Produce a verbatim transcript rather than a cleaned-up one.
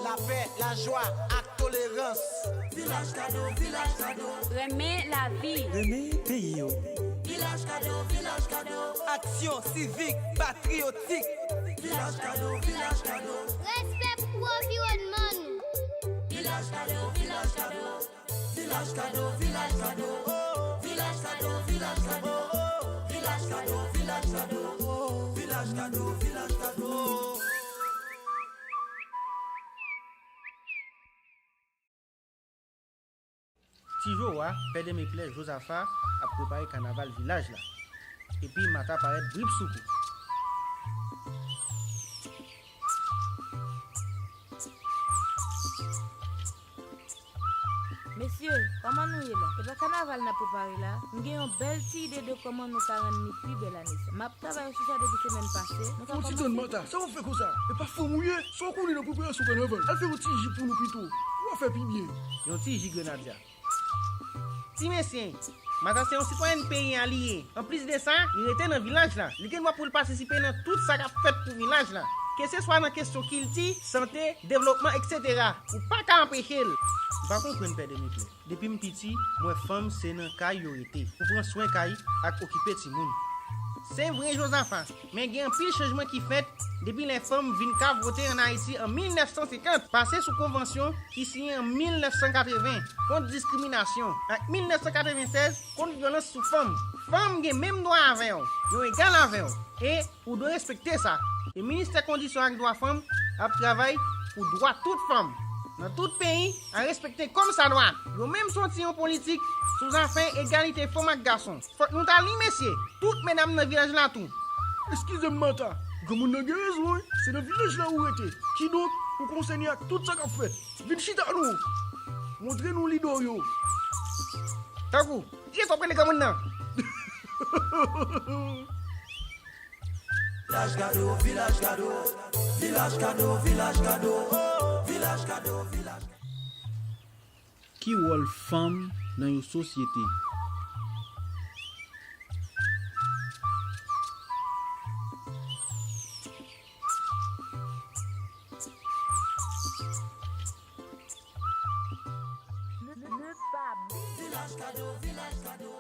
Lapè, lajwa ak tolerans. Vilaj Kado, Vilaj Kado. Renmen lavi. Renmen peyi yo. Vilaj Kado, Vilaj Kado. Aksyon sivik, patriyotik. Vilaj Kado, Vilaj Kado. Respè pou anviwònman nou. Vilaj Kado, Vilaj Kado. Vilaj Kado, Vilaj Kado. Vilaj Kado, Vilaj Kado. Vilaj Kado, Vilaj Kado. Vilaj Kado, Vilaj Kado. Ti Jowa, pè Demeplè, Jozafa ap prepare kanaval vilaj la. Epi Mata parèt bripsoukou. Mesye, kòman nou ye la? E pa kanaval n ap prepare la? M gen yon bèl ti ide de kòman nou ka rann li pi bèl ane sa. M ap travay sou sa depi semèn pase. Nou ka kòmanse. Fè yon ti tann, Mata. Sa w ap fè konsa? E pa fanm ou ye? Sa w konnen nan preparasyon kanaval? Al fè yon ti ji pou nou pito. Ou a fè pi byen. Yon ti ji grenadya. Ti mesye, Mata se yon sitwayèn peyi a li ye. Anplis de sa, li rete nan vilaj la. Li gen dwa pou l patisipe nan tout sa k ap fèt pou vilaj la. Keseswa nan kesyon kilti, sante, devlopman, etsetera. Ou pa ka anpeche l. M pa konprann, pè Demeplè. Depi m piti, m wè fanm se nan kay yo rete, pou pran swen kay ak okipe timoun. Se vre, Jozafa, men gen anpil chanjman ki fèt depi lè fanm vin ka vote ann Ayiti an mil nèf san senkant, pase sou konvansyon ki siyen an mil nèf san katreven kont diskriminasyon, ak mil nèf san katreven sèz kont vyolans sou fanm. Fanm gen menm dwa avè w, yo egal avè w, e ou dwe respekte sa. E Ministè Kondisyon ak Dwa Fanm ap travay pou dwa tout fanm nan tout peyi a respekte kòmsadwa. Yo menm soti yon politik sou zafè egalite fanm ak gason. Fòk nou ta li, mesye, tout medam nan vilaj la tou. Eskize m, Mata. Granmoun nan gen rezon, wi. Se nan vilaj la ou rete. Kidonk, ou konsène ak tout sa k ap fèt. Vin chita non. Montre nou lidè w yo. Tankou, kiyès w ap rele granmoun nan? Vilaj Kado, Vilaj Kado, Vilaj Kado, Vilaj Kado, Vilaj Kado, Vilaj Kado. Ki wòl fanm nan yon sosyete? Vilaj Kado, Vilaj Kado.